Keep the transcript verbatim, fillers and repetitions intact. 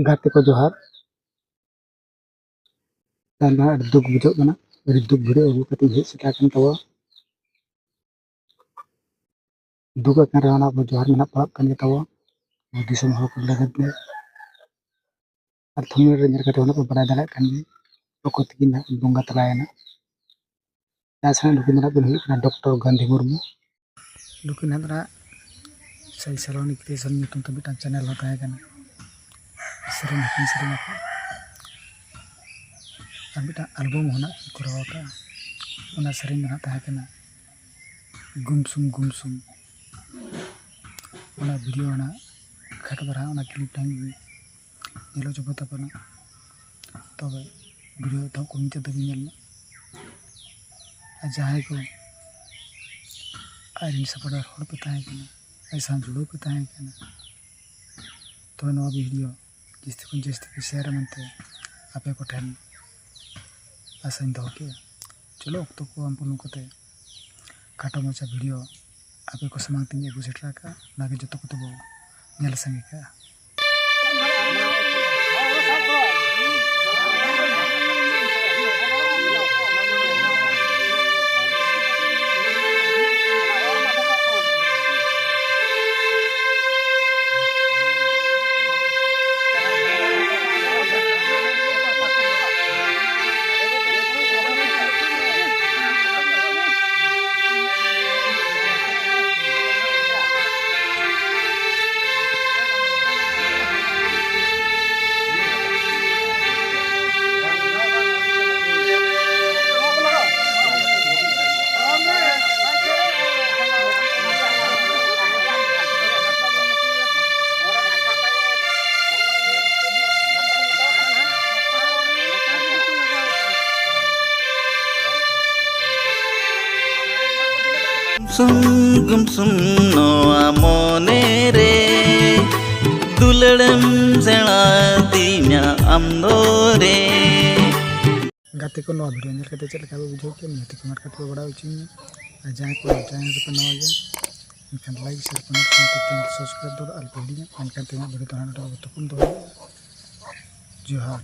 ᱜᱟᱛᱮ ᱠᱚ ᱡᱚᱦᱟᱨ᱾ ᱛᱮᱦᱮᱧ ᱫᱚ ᱟᱹᱰᱤ ᱫᱩᱠ ᱵᱩᱡᱷᱟᱹᱜ ᱠᱟᱱᱟ, ᱟᱹᱰᱤ ᱫᱩᱠ ᱵᱷᱤᱲᱟᱹᱣ ᱟᱹᱜᱩ ᱠᱟᱛᱮᱧ ᱦᱮᱡ ᱥᱮᱴᱮᱨ ᱟᱠᱟᱱ ᱛᱟᱵᱚᱱᱟ᱾ ᱫᱩᱠ ᱟᱠᱟᱱ ᱨᱮᱦᱚᱸ ᱟᱵᱚ ᱡᱚᱦᱟᱨ ᱢᱮᱱᱟᱜ ᱯᱟᱲᱟᱜ ᱠᱟᱱ ᱜᱮ ᱛᱟᱵᱚᱱᱟ ᱫᱤᱥᱚᱢ ᱦᱚᱲ ᱠᱚ ᱞᱟᱹᱜᱤᱫ ᱛᱮ᱾ ᱟᱨ ᱛᱷᱟᱢᱵᱽᱱᱮᱞ ᱨᱮ ᱧᱮᱞ ᱠᱟᱛᱮ ᱦᱚᱸ ᱯᱮ ᱵᱟᱲᱟᱭ ᱫᱟᱲᱮᱭᱟᱜ ᱠᱟᱱ ᱜᱮᱭᱟ ᱚᱠᱚᱭ ᱛᱟᱹᱠᱤᱱ ᱦᱟᱸᱜ ᱵᱚᱸᱜᱟ ᱛᱟᱞᱟᱭᱮᱱᱟ᱾ ᱡᱟᱦᱟᱸᱭ ᱥᱟᱶ ᱱᱩᱠᱤᱱ ᱫᱚ ᱦᱟᱸᱜ ᱠᱤᱱ ᱦᱩᱭᱩᱜ ᱠᱟᱱᱟ ᱰᱚᱠᱴᱚᱨ ᱜᱟᱱᱫᱷᱤ ᱢᱩᱨᱢᱩ᱾ ᱱᱩᱠᱤᱱ ᱦᱟᱸᱜ ᱫᱚ ᱦᱟᱸᱜ ᱥᱟᱭ ᱥᱟᱞᱚᱱᱤ ᱠᱨᱤᱭᱮᱥᱚᱱ ᱧᱩᱛᱩᱢ ᱛᱮ ᱢᱤᱫᱴᱟᱝ ᱪᱮᱱᱮᱞ ᱦᱚᱸ ᱛᱟᱦᱮᱸ ᱠᱟᱱᱟ, ᱥᱮᱨᱮᱧ ᱦᱚᱸᱠᱤᱱ ᱥᱮᱨᱮᱧ ᱟᱠᱟᱫ᱾ ᱟᱨ ᱢᱤᱫᱴᱟᱝ ᱟᱞᱵᱟᱢ ᱦᱚᱸ ᱱᱟᱜ ᱠᱤᱱ ᱠᱚᱨᱟᱣ ᱟᱠᱟᱫᱼᱟ᱾ ᱚᱱᱟ ᱥᱮᱨᱮᱧ ᱫᱚ ᱱᱟᱜ ᱛᱟᱦᱮᱸ ᱠᱟᱱᱟ ᱜᱩᱢᱥᱩᱢ ᱜᱩᱢᱥᱩᱢ᱾ ᱚᱱᱟ ᱵᱷᱤᱰᱤᱭᱳ ᱚᱱᱟ ᱠᱷᱟᱴᱚ ᱫᱷᱟᱨᱟ ᱚᱱᱟ ᱠᱞᱤᱯ ᱛᱟᱦᱮᱸ ᱧᱮᱞ ᱦᱚᱪᱚ ᱠᱚ ᱛᱟᱵᱚᱱᱟ᱾ ᱛᱚᱵᱮ ᱵᱷᱤᱰᱤᱭᱳ ᱮᱛᱚᱦᱚᱵ ᱠᱷᱚᱱ ᱢᱩᱪᱟᱹᱫ ᱫᱷᱟᱹᱵᱤᱡ ᱧᱮᱞ ᱢᱮ᱾ ᱟᱨ ᱡᱟᱦᱟᱸᱭ ᱠᱚ ᱟᱡ ᱨᱮᱱ ᱥᱟᱯᱳᱨᱴᱟᱨ ᱦᱚᱲ ᱯᱮ ᱛᱟᱦᱮᱸ ᱠᱟᱱᱟ, ᱟᱡ ᱥᱟᱶ ᱡᱩᱲᱟᱹᱣ ᱯᱮ ᱛᱟᱦᱮᱸ ᱠᱟᱱᱟ, ᱛᱚᱵᱮ ᱱᱚᱣᱟ ᱵᱷᱤᱰᱤᱭᱳ ᱡᱟᱹᱥᱛᱤ ᱠᱷᱚᱱ ᱡᱟᱹᱥᱛᱤ ᱯᱮ ᱥᱮᱭᱟᱨᱟ ᱢᱮᱱᱛᱮ ᱟᱯᱮ ᱠᱚᱴᱷᱮᱱ ᱟᱥᱟᱧ ᱫᱚᱦᱚ ᱠᱮᱜᱼᱟ᱾ ᱪᱚᱞᱚ, ᱚᱠᱛᱚ ᱠᱚ ᱵᱟᱝ ᱯᱩᱨᱩᱱ ᱠᱟᱛᱮ ᱠᱷᱟᱴᱚ ᱢᱟᱪᱷᱟ ᱵᱷᱤᱰᱤᱭᱳ ᱟᱯᱮ ᱠᱚ ᱥᱟᱢᱟᱝ ᱛᱮᱧ ᱟᱹᱜᱩ ᱥᱮᱴᱮᱨ ᱟᱠᱟᱫᱼᱟ, ᱚᱱᱟᱜᱮ ᱡᱚᱛᱚ ᱠᱚᱛᱮ ᱵᱚ ᱧᱮᱞ ᱥᱟᱸᱜᱮ ᱠᱟᱜᱼᱟ᱾ ᱜᱩᱢᱥᱩᱢ ᱜᱩᱢᱥᱩᱢ ᱱᱚᱣᱟ ᱢᱚᱱᱮ ᱨᱮ, ᱫᱩᱞᱟᱹᱲᱮᱢ ᱥᱮᱬᱟ ᱫᱤᱧᱟ ᱟᱢ ᱫᱚ ᱨᱮ᱾ ᱜᱟᱛᱮ ᱠᱚ, ᱱᱚᱣᱟ ᱵᱷᱤᱰᱤᱭᱳ ᱧᱮᱞ ᱠᱟᱛᱮ ᱪᱮᱫ ᱞᱮᱠᱟ ᱯᱮ ᱵᱩᱡᱷᱟᱹᱣ ᱠᱮᱫᱟ, ᱱᱤᱦᱟᱹᱛ ᱠᱚᱢᱮᱱᱴ ᱠᱟᱛᱮ ᱯᱮ ᱵᱟᱲᱟᱭ ᱦᱚᱪᱚᱧᱟ᱾ ᱟᱨ ᱡᱟᱦᱟᱸᱭ ᱠᱚ ᱪᱮᱱᱮᱞ ᱨᱮᱯᱮ ᱱᱟᱣᱟ ᱜᱮᱭᱟ, ᱮᱱᱠᱷᱟᱱ ᱞᱟᱭᱤᱠ, ᱥᱮᱭᱟᱨ, ᱠᱚᱢᱮᱱᱴ ᱥᱟᱶᱛᱮ ᱪᱮᱱᱮᱞ ᱥᱟᱵᱥᱠᱨᱟᱭᱤᱵ ᱫᱚ ᱟᱞᱚᱯᱮ ᱦᱤᱲᱤᱧᱟ᱾ ᱮᱱᱠᱷᱟᱱ ᱛᱮᱦᱮᱧᱟᱜ ᱵᱷᱤᱰᱤᱭᱳ ᱫᱚ ᱱᱚᱰᱮ ᱜᱮᱵᱚ ᱛᱷᱩᱠᱩᱢ ᱫᱚᱦᱚᱭᱟ᱾ ᱡᱚᱦᱟᱨ᱾